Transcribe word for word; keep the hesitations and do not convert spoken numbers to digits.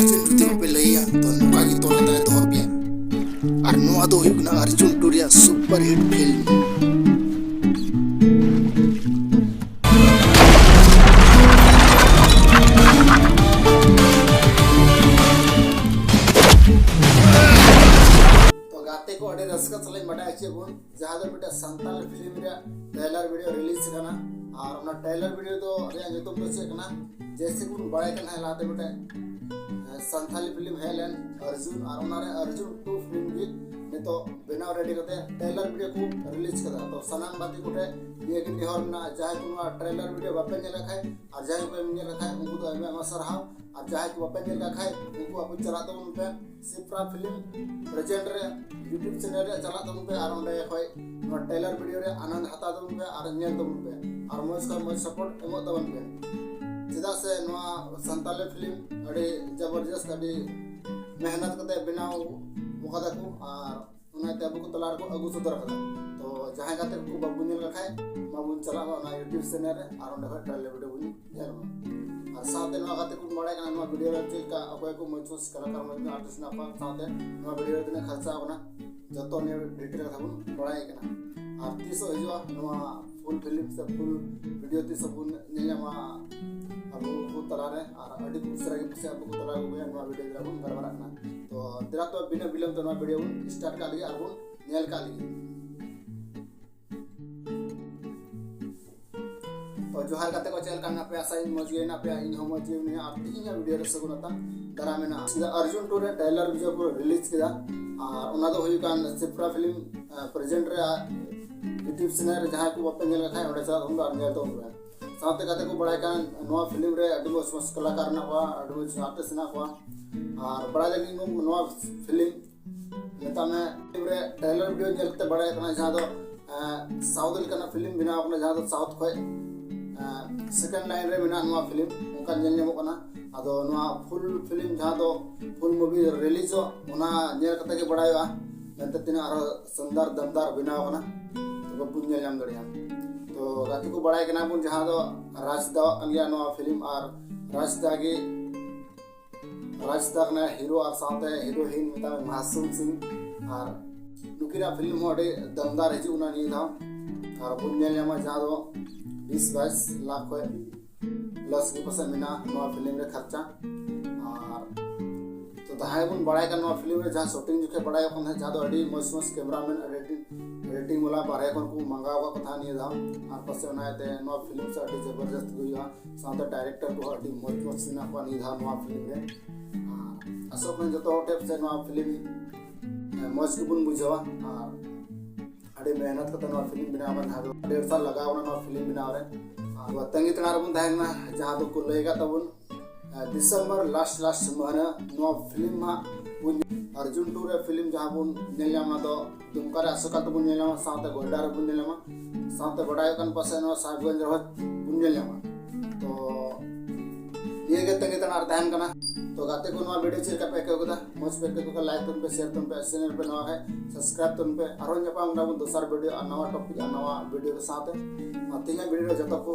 ᱪᱮᱫ ᱡᱩᱫᱤ ᱵᱟᱯᱮ ᱞᱟᱹᱭᱟ, ᱛᱚ ᱱᱚᱝᱠᱟ ᱜᱮ ᱛᱚᱞ ᱠᱟᱛᱮ ᱞᱮ ᱫᱚᱦᱚ ᱯᱮᱭᱟ᱾ ᱟᱨ ᱱᱚᱣᱟ ᱫᱚ ᱦᱩᱭᱩᱜ ᱠᱟᱱᱟ ᱟᱨᱡᱩᱱ ᱴᱩ ᱨᱮᱭᱟᱜ ᱥᱩᱯᱟᱨ ᱦᱤᱴ ᱯᱷᱤᱞᱢ᱾ ᱛᱚ ᱜᱟᱛᱮ ᱠᱚ, ᱟᱹᱰᱤ ᱨᱟᱹᱥᱠᱟᱹ ᱥᱟᱞᱟᱜ ᱤᱧ ᱵᱟᱰᱟᱭ ᱦᱚᱪᱚᱭᱮᱫ ᱵᱚᱱ, ᱡᱟᱦᱟᱸ ᱫᱚ ᱢᱤᱫᱴᱮᱱ ᱥᱟᱱᱛᱟᱲ ᱯᱷᱤᱞᱢ ᱨᱮᱭᱟᱜ ᱴᱨᱮᱞᱟᱨ ᱵᱷᱤᱰᱤᱭᱳ ᱨᱤᱞᱤᱡᱽ ᱠᱟᱱᱟ᱾ ᱟᱨ ᱚᱱᱟ ᱴᱨᱮᱞᱟᱨ ᱵᱷᱤᱰᱤᱭᱳ ᱫᱚ ᱨᱮᱭᱟᱜ ᱧᱩᱛᱩᱢ ᱫᱚ ᱪᱮᱫ ᱠᱟᱱᱟ? ᱡᱮᱭᱥᱮ ᱵᱚᱱ ᱵᱟᱲᱟᱭ ᱠᱟᱱᱟ, ᱞᱟᱦᱟᱛᱮ ᱢᱤᱫᱴᱮᱱ, ᱮ, ᱥᱟᱱᱛᱟᱲᱤ ᱯᱷᱤᱞᱢ ᱦᱮᱡ ᱞᱮᱱ ᱟᱨᱡᱩᱱ, ᱟᱨ ᱚᱱᱟᱨᱮ ᱟᱨᱡᱩᱱ ᱴᱩ ᱯᱷᱤᱞᱢ ᱜᱮ ᱱᱤᱛᱚᱜ ᱵᱮᱱᱟᱣ ᱨᱮᱰᱤ ᱠᱟᱛᱮ ᱴᱨᱮᱞᱟᱨ ᱵᱷᱤᱰᱤᱭᱳ ᱠᱚ ᱨᱤᱞᱤᱡᱽ ᱠᱟᱫᱟ᱾ ᱛᱚ ᱥᱟᱱᱟᱢ ᱜᱟᱛᱮ ᱠᱚᱴᱷᱮᱱ ᱱᱤᱭᱟᱹ ᱜᱮ ᱱᱮᱦᱚᱨ ᱢᱮᱱᱟᱜᱼᱟ, ᱡᱟᱦᱟᱸᱭ ᱠᱚ ᱱᱚᱣᱟ ᱴᱨᱮᱞᱟᱨ ᱵᱷᱤᱰᱤᱭᱳ ᱵᱟᱯᱮ ᱧᱮᱞ ᱟᱠᱟᱫ ᱠᱷᱟᱡ, ᱟᱨ ᱡᱟᱦᱟᱸᱭ ᱠᱚᱯᱮ ᱧᱮᱞ ᱟᱠᱟᱫ ᱠᱷᱟᱡ, ᱩᱱᱠᱩ ᱫᱚ ᱟᱭᱢᱟ ᱟᱭᱢᱟ ᱥᱟᱨᱦᱟᱣ᱾ ᱟᱨ ᱡᱟᱦᱟᱸᱭ ᱠᱚ ᱵᱟᱯᱮ ᱧᱮᱞ ᱟᱠᱟᱫ ᱠᱷᱟᱡ, ᱩᱱᱠᱩ ᱟᱵᱚ ᱪᱟᱞᱟᱜ ᱛᱟᱵᱚᱱ ᱯᱮ, ᱥᱤᱯᱨᱟ ᱯᱷᱤᱞᱢ ᱯᱨᱮᱡᱮᱱᱴ ᱨᱮ YouTube ᱪᱮᱱᱮᱞ ᱨᱮ ᱪᱟᱞᱟᱜ ᱛᱟᱵᱚᱱ ᱯᱮ ᱟᱨ ᱚᱸᱰᱮ ᱠᱷᱚᱡ ᱱᱚᱣᱟ ᱴᱨᱮᱞᱟᱨ ᱵᱷᱤᱰᱤᱭᱳ ᱨᱮ ᱟᱱᱚᱱᱫ ᱦᱟᱛᱟᱣ ᱛᱟᱵᱚᱱ ᱯᱮ ᱟᱨ ᱧᱮᱞ ᱛᱟᱵᱚᱱ ᱯᱮ ᱟᱨ ᱢᱚᱡᱽ ᱠᱷᱚᱱ ᱢᱚᱡᱽ ᱥᱟᱯᱳᱨᱴ ᱮᱢᱚᱜ ᱛᱟᱵᱚᱱ ᱯᱮ᱾ ᱪᱮᱫᱟᱜ ᱥᱮ ᱱᱚᱣᱟ ᱥᱟᱱᱛᱟᱲᱤ ᱯᱷᱤᱞᱢ ᱟᱹᱰᱤ ᱡᱚᱵᱚᱨᱡᱚᱥᱛ, ᱟᱹᱰᱤ ᱢᱮᱦᱱᱚᱛ ᱠᱟᱛᱮ ᱵᱮᱱᱟᱣ ᱟᱠᱟᱫᱟ ᱠᱚ ᱟᱨ ᱚᱱᱟᱛᱮ ᱟᱵᱚ ᱠᱚ ᱛᱟᱞᱟ ᱨᱮᱠᱚ ᱟᱹᱜᱩ ᱥᱚᱫᱚᱨ ᱟᱠᱟᱫᱟ᱾ ᱛᱚ ᱡᱟᱦᱟᱸᱭ ᱜᱟᱛᱮ ᱠᱚ ᱵᱟᱵᱚᱱ ᱧᱮᱞ ᱠᱟᱜ ᱠᱷᱟᱡ, ᱢᱟᱵᱚᱱ ᱪᱟᱞᱟᱜ ᱢᱟ ᱚᱱᱟ YouTube ᱪᱮᱱᱮᱞ ᱨᱮ ᱟᱨ ᱚᱸᱰᱮ ᱠᱷᱚᱡ ᱴᱨᱮᱞᱟᱨ ᱵᱷᱤᱰᱤᱭᱳ ᱵᱚᱱ ᱧᱮᱞ ᱢᱟ᱾ ᱟᱨ ᱥᱟᱶᱛᱮ ᱱᱚᱣᱟ ᱜᱟᱛᱮ ᱠᱚ ᱵᱟᱲᱟᱭ ᱠᱟᱱᱟ ᱱᱚᱣᱟ ᱵᱷᱤᱰᱤᱭᱳ ᱨᱮ ᱪᱮᱫ ᱞᱮᱠᱟ ᱚᱠᱚᱭ ᱠᱚ ᱢᱚᱡᱽ ᱢᱚᱡᱽ ᱠᱟᱞᱟᱠᱟᱨ, ᱢᱚᱡᱽ ᱢᱚᱡᱽ ᱟᱨᱴᱤᱥᱴ ᱢᱮᱱᱟᱜ ᱠᱚᱣᱟ, ᱥᱟᱶᱛᱮ ᱱᱚᱣᱟ ᱵᱷᱤᱰᱤᱭᱳ ᱨᱮ ᱛᱤᱱᱟᱹᱜ ᱠᱷᱚᱨᱪᱟ ᱠᱟᱱᱟ, ᱡᱚᱛᱚ ᱱᱤᱭᱟᱹ ᱰᱤᱴᱮᱞ ᱠᱟᱛᱷᱟ ᱵᱚᱱ ᱵᱟᱲᱟᱭ ᱠᱟᱱᱟ᱾ ᱟᱨ ᱛᱤᱥᱚᱜ ᱦᱤᱡᱩᱜᱼᱟ ᱱᱚᱣᱟ ᱯᱷᱩᱞ ᱯᱷᱤᱞᱢ ᱥᱮ ᱯᱷᱩᱞ ᱵᱷᱤᱰᱤᱭᱳ, ᱛᱤᱥᱚᱜ ᱵᱚᱱ ᱧᱮᱞ ᱧᱟᱢᱟ ᱟᱵᱚ ᱠᱚ ᱛᱟᱞᱟᱨᱮ, ᱟᱨ ᱟᱹᱰᱤ ᱠᱚ ᱩᱥᱟᱹᱨᱟ ᱜᱮ ᱯᱟᱥᱮᱡ ᱟᱵᱚ ᱠᱚ ᱛᱟᱞᱟ ᱨᱮ ᱱᱚᱣᱟ ᱵᱷᱤᱰᱤᱭᱳ ᱨᱮ ᱵᱚᱱ ᱜᱟᱞᱢᱟᱨᱟᱜ ᱠᱟᱱᱟ᱾ ᱛᱚ ᱫᱮᱞᱟ ᱛᱚ ᱵᱤᱱᱟᱹ ᱵᱤᱞᱚᱢ ᱛᱮ ᱱᱚᱣᱟ ᱵᱷᱤᱰᱤᱭᱳ ᱵᱚᱱ ᱥᱴᱟᱨᱴ ᱠᱟᱜ ᱞᱟᱹᱜᱤᱫ ᱟᱨ ᱵᱚᱱ ᱧᱮᱞ ᱠᱟᱜ ᱞᱟᱹᱜᱤᱫ᱾ ᱛᱚ ᱡᱚᱦᱟᱨ ᱜᱟᱛᱮ ᱠᱚ, ᱪᱮᱫ ᱞᱮᱠᱟ ᱢᱮᱱᱟᱜ ᱯᱮᱭᱟ? ᱟᱥᱟᱭᱟᱹᱧ ᱢᱚᱡᱽ ᱜᱮ ᱢᱮᱱᱟᱜ ᱯᱮᱭᱟ, ᱤᱧ ᱦᱚᱸ ᱢᱚᱡᱽ ᱜᱮ ᱢᱮᱱᱟᱜᱼᱟ᱾ ᱟᱨ ᱛᱮᱦᱮᱧᱟᱜ ᱵᱷᱤᱰᱤᱭᱳ ᱨᱮ ᱥᱟᱹᱜᱩᱱ ᱟᱛᱟᱝ ᱫᱟᱨᱟᱢ ᱢᱮᱱᱟᱜᱼᱟ᱾ ᱟᱨᱡᱩᱱ ᱴᱩ ᱨᱮ ᱴᱨᱮᱞᱟᱨ ᱵᱷᱤᱰᱤᱭᱳ ᱠᱚ ᱨᱤᱞᱤᱡᱽ ᱠᱮᱫᱟ, ᱟᱨ ᱚᱱᱟ ᱫᱚ ᱦᱩᱭᱩᱜ ᱠᱟᱱ ᱥᱤᱯᱨᱟ ᱯᱷᱤᱞᱢ ᱯᱨᱮᱡᱮᱱᱴ ᱨᱮ YouTube ᱪᱮᱱᱮᱞ ᱨᱮ ᱡᱟᱦᱟᱸᱭ ᱠᱚ ᱵᱟᱯᱮ ᱧᱮᱞ ᱟᱠᱟᱫ ᱠᱷᱟᱡ, ᱚᱸᱰᱮ ᱪᱟᱞᱟᱜ ᱛᱟᱵᱚᱱ ᱯᱮ ᱟᱨ ᱧᱮᱞ ᱛᱟᱵᱚᱱ ᱯᱮ᱾ ᱥᱟᱶᱛᱮ ᱜᱟᱛᱮ ᱠᱚ, ᱵᱟᱲᱟᱭ ᱠᱟᱱ ᱱᱚᱣᱟ ᱯᱷᱤᱞᱢ ᱨᱮ ᱟᱹᱰᱤ ᱢᱚᱡᱽ ᱢᱚᱡᱽ ᱠᱟᱞᱟᱠᱟᱨ ᱢᱮᱱᱟᱜ ᱠᱚᱣᱟ, ᱟᱹᱰᱤ ᱢᱚᱡᱽ ᱟᱨᱴᱤᱥᱴ ᱢᱮᱱᱟᱜ ᱠᱚᱣᱟ᱾ ᱟᱨ ᱵᱟᱲᱟᱭ ᱞᱟᱹᱜᱤᱫ ᱱᱚᱣᱟ ᱯᱷᱤᱞᱢ ᱢᱮᱛᱟᱜ ᱢᱮ, ᱯᱷᱤᱞᱢ ᱨᱮ ᱴᱨᱮᱞᱟᱨ ᱵᱷᱤᱰᱤᱭᱳ ᱧᱮᱞ ᱠᱟᱛᱮ ᱵᱟᱲᱟᱭ ᱠᱟᱱᱟ, ᱡᱟᱦᱟᱸ ᱫᱚ ᱥᱟᱣᱩᱛᱷ ᱞᱮᱠᱟᱱᱟᱜ ᱯᱷᱤᱞᱢ ᱵᱮᱱᱟᱣ ᱠᱟᱱᱟ, ᱡᱟᱦᱟᱸ ᱫᱚ ᱥᱟᱣᱩᱛᱷ ᱠᱷᱚᱡ ᱥᱮᱠᱮᱱᱰ ᱞᱟᱭᱤᱱ ᱨᱮ ᱢᱮᱱᱟᱜᱼᱟ ᱱᱚᱣᱟ ᱯᱷᱤᱞᱢ, ᱚᱱᱠᱟ ᱧᱮᱞ ᱧᱟᱢᱚᱜ ᱠᱟᱱᱟ᱾ ᱟᱫᱚ ᱱᱚᱣᱟ ᱯᱷᱩᱞ ᱯᱷᱤᱞᱢ, ᱡᱟᱦᱟᱸ ᱫᱚ ᱯᱷᱩᱞ ᱢᱩᱵᱷᱤ ᱨᱤᱞᱤᱡᱚᱜ, ᱚᱱᱟ ᱧᱮᱞ ᱠᱟᱛᱮ ᱜᱮ ᱵᱟᱲᱟᱭᱚᱜᱼᱟ ᱢᱮᱱᱛᱮ ᱛᱤᱱᱟᱹᱜ ᱟᱨᱦᱚᱸ ᱥᱟᱱᱫᱟᱨ ᱫᱟᱢᱫᱟᱨ ᱵᱮᱱᱟᱣ ᱠᱟᱱᱟ, ᱛᱚᱵᱮ ᱵᱚᱱ ᱧᱮᱞ ᱧᱟᱢ ᱫᱟᱲᱮᱭᱟᱜᱼᱟ᱾ ᱛᱚ ᱜᱟᱛᱮ ᱠᱚ, ᱵᱟᱲᱟᱭ ᱠᱟᱱᱟ ᱵᱚᱱ ᱡᱟᱦᱟᱸ ᱫᱚ ᱨᱟᱡᱽ ᱫᱟᱣᱟᱜ ᱠᱟᱱ ᱜᱮᱭᱟ ᱱᱚᱣᱟ ᱯᱷᱤᱞᱢ, ᱟᱨ ᱨᱟᱡᱽ ᱫᱟ ᱜᱮ ᱨᱟᱡᱽ ᱫᱟ ᱠᱟᱱᱟᱭ ᱦᱤᱨᱳ ᱟᱨ ᱥᱟᱶᱛᱮ ᱦᱤᱨᱳᱭᱤᱱ ᱢᱮᱛᱟᱭ ᱢᱟᱥᱩᱢ ᱥᱤᱝ᱾ ᱟᱨ ᱱᱩᱠᱤᱱᱟᱜ ᱯᱷᱤᱞᱢ ᱦᱚᱸ ᱟᱹᱰᱤ ᱫᱟᱢᱫᱟᱨ ᱦᱤᱡᱩᱜ ᱠᱟᱱᱟ ᱱᱤᱭᱟᱹ ᱫᱷᱟᱣ᱾ ᱟᱨ ᱵᱚᱱ ᱧᱮᱞ ᱧᱟᱢᱟ ᱡᱟᱦᱟᱸ ᱫᱚ ᱵᱤᱥ ᱵᱟᱭᱤᱥ ᱞᱟᱠᱷ ᱠᱷᱚᱱ ᱯᱞᱟᱥ ᱜᱮ ᱯᱟᱥᱮᱡ ᱢᱮᱱᱟᱜᱼᱟ ᱱᱚᱣᱟ ᱯᱷᱤᱞᱢ ᱨᱮ ᱠᱷᱚᱨᱪᱟ᱾ ᱟᱨ ᱛᱚ ᱡᱟᱦᱟᱸᱭ ᱵᱚᱱ ᱵᱟᱲᱟᱭ ᱠᱟᱱ ᱱᱚᱣᱟ ᱯᱷᱤᱞᱢ ᱨᱮ ᱡᱟᱦᱟᱸ ᱥᱩᱴᱤᱝ ᱡᱚᱠᱷᱮᱡ ᱵᱟᱲᱟᱭᱚᱜ ᱠᱟᱱ ᱛᱟᱦᱮᱸᱫ, ᱡᱟᱦᱟᱸ ᱫᱚ ᱟᱹᱰᱤ ᱢᱚᱡᱽ ᱢᱚᱡᱽ ᱠᱮᱢᱨᱟᱢᱮᱱ ᱟᱨ ᱮᱰᱤᱴ ᱮᱰᱤᱴᱤᱝ ᱵᱟᱞᱟ ᱵᱟᱨᱦᱮ ᱠᱷᱚᱱ ᱠᱚ ᱢᱟᱸᱜᱟᱣ ᱟᱠᱟᱫ ᱠᱚ ᱛᱟᱦᱮᱸᱫ ᱱᱤᱭᱟᱹ ᱫᱷᱟᱣ᱾ ᱟᱨ ᱯᱟᱥᱮᱡ ᱚᱱᱟ ᱤᱭᱟᱹᱛᱮ ᱱᱚᱣᱟ ᱯᱷᱤᱞᱢ ᱥᱮ ᱟᱹᱰᱤ ᱡᱚᱵᱚᱨᱫᱚᱥᱛ ᱜᱮ ᱦᱩᱭᱩᱜᱼᱟ᱾ ᱥᱟᱶᱛᱮ ᱰᱟᱭᱨᱮᱠᱴᱚᱨ ᱠᱚᱦᱚᱸ ᱟᱹᱰᱤ ᱢᱚᱡᱽ ᱢᱚᱡᱽ ᱢᱮᱱᱟᱜ ᱠᱚᱣᱟ ᱱᱤᱭᱟᱹ ᱫᱷᱟᱣ ᱱᱚᱣᱟ ᱯᱷᱤᱞᱢ ᱨᱮ᱾ ᱟᱨ ᱟᱥᱚᱜ ᱠᱟᱹᱱᱟᱹᱧ ᱡᱚᱛᱚ ᱦᱚᱲ ᱴᱷᱮᱱ ᱥᱮ ᱱᱚᱣᱟ ᱯᱷᱤᱞᱢ ᱢᱚᱡᱽ ᱜᱮᱵᱚᱱ ᱵᱩᱡᱷᱟᱹᱣᱟ᱾ ᱟᱨ ᱟᱹᱰᱤ ᱢᱮᱦᱱᱚᱛ ᱠᱟᱛᱮ ᱱᱚᱣᱟ ᱯᱷᱤᱞᱢ ᱵᱮᱱᱟᱣ ᱟᱠᱟᱱ ᱡᱟᱦᱟᱸ ᱫᱚ ᱰᱮᱲ ᱥᱟᱞ ᱞᱟᱜᱟᱣ ᱠᱟᱱᱟ ᱱᱚᱣᱟ ᱯᱷᱤᱞᱢ ᱵᱮᱱᱟᱣ ᱨᱮ᱾ ᱟᱨ ᱛᱟᱺᱜᱤ ᱛᱟᱲᱟᱜ ᱨᱮᱵᱚᱱ ᱛᱟᱦᱮᱸ ᱠᱟᱱᱟ ᱡᱟᱦᱟᱸ ᱫᱚᱠᱚ ᱞᱟᱹᱭ ᱟᱠᱟᱫ ᱛᱟᱵᱚᱱ ᱰᱤᱥᱮᱢᱵᱚᱨ ᱞᱟᱥᱴ ᱞᱟᱥᱴ ᱢᱟᱹᱦᱱᱟᱹ ᱱᱚᱣᱟ ᱯᱷᱤᱞᱢ ᱦᱟᱸᱜ ᱵᱚᱱ ᱧᱮᱞ ᱧᱟᱢᱟ᱾ ᱟᱨᱡᱩᱱ ᱴᱩ ᱨᱮ ᱯᱷᱤᱞᱢ ᱡᱟᱦᱟᱸ ᱵᱚᱱ ᱧᱮᱞ ᱧᱟᱢᱟ ᱫᱚ ᱫᱩᱢᱠᱟ ᱨᱮ ᱟᱥᱚᱠᱟᱞ ᱛᱮᱵᱚᱱ ᱧᱮᱞ ᱧᱟᱢᱟ, ᱥᱟᱶᱛᱮ ᱜᱚᱰᱰᱟ ᱨᱮᱵᱚᱱ ᱧᱮᱞ ᱧᱟᱢᱟ, ᱥᱟᱶᱛᱮ ᱵᱟᱰᱟᱭᱚᱜ ᱠᱟᱱ ᱯᱟᱥᱮ ᱱᱚᱣᱟ ᱥᱟᱦᱮᱵᱽᱜᱚᱸᱡᱽ ᱨᱮᱦᱚᱸ ᱵᱚᱱ ᱧᱮᱞ ᱧᱟᱢᱟ᱾ ᱛᱚ ᱱᱤᱭᱟᱹ ᱜᱮ ᱛᱟᱺᱜᱤ ᱛᱟᱲᱟᱜ ᱨᱮ ᱛᱟᱦᱮᱱ ᱠᱟᱱᱟ᱾ ᱛᱚ ᱜᱟᱛᱮ ᱠᱚ ᱱᱚᱣᱟ ᱵᱷᱤᱰᱤᱭᱳ ᱪᱮᱫ ᱞᱮᱠᱟ ᱯᱮ ᱟᱹᱭᱠᱟᱹᱣ ᱠᱮᱫᱟ? ᱢᱚᱡᱽ ᱯᱮ ᱟᱹᱭᱠᱟᱹᱣ ᱠᱮᱫ ᱠᱷᱟᱱ ᱞᱟᱭᱤᱠ ᱛᱟᱵᱚᱱ ᱯᱮ, ᱥᱮᱭᱟᱨ ᱛᱟᱵᱚᱱ ᱯᱮ, ᱪᱮᱱᱮᱞ ᱯᱮ ᱱᱟᱣᱟ ᱠᱷᱟᱡ ᱥᱟᱵᱥᱠᱨᱟᱭᱤᱵ ᱛᱟᱵᱚᱱ ᱯᱮ᱾ ᱟᱨᱦᱚᱸ ᱧᱟᱯᱟᱢ ᱠᱟᱱᱟ ᱵᱚᱱ ᱫᱚᱥᱟᱨ ᱵᱷᱤᱰᱤᱭᱳ ᱟᱨ ᱱᱟᱣᱟ ᱴᱚᱯᱤᱠ ᱟᱨ ᱱᱟᱣᱟ ᱵᱷᱤᱰᱤᱭᱳ ᱠᱚ ᱥᱟᱶᱛᱮ᱾ ᱢᱟ ᱛᱮᱦᱮᱧᱟᱜ ᱵᱷᱤᱰᱤᱭᱳ ᱨᱮ ᱡᱚᱛᱚ ᱠᱚ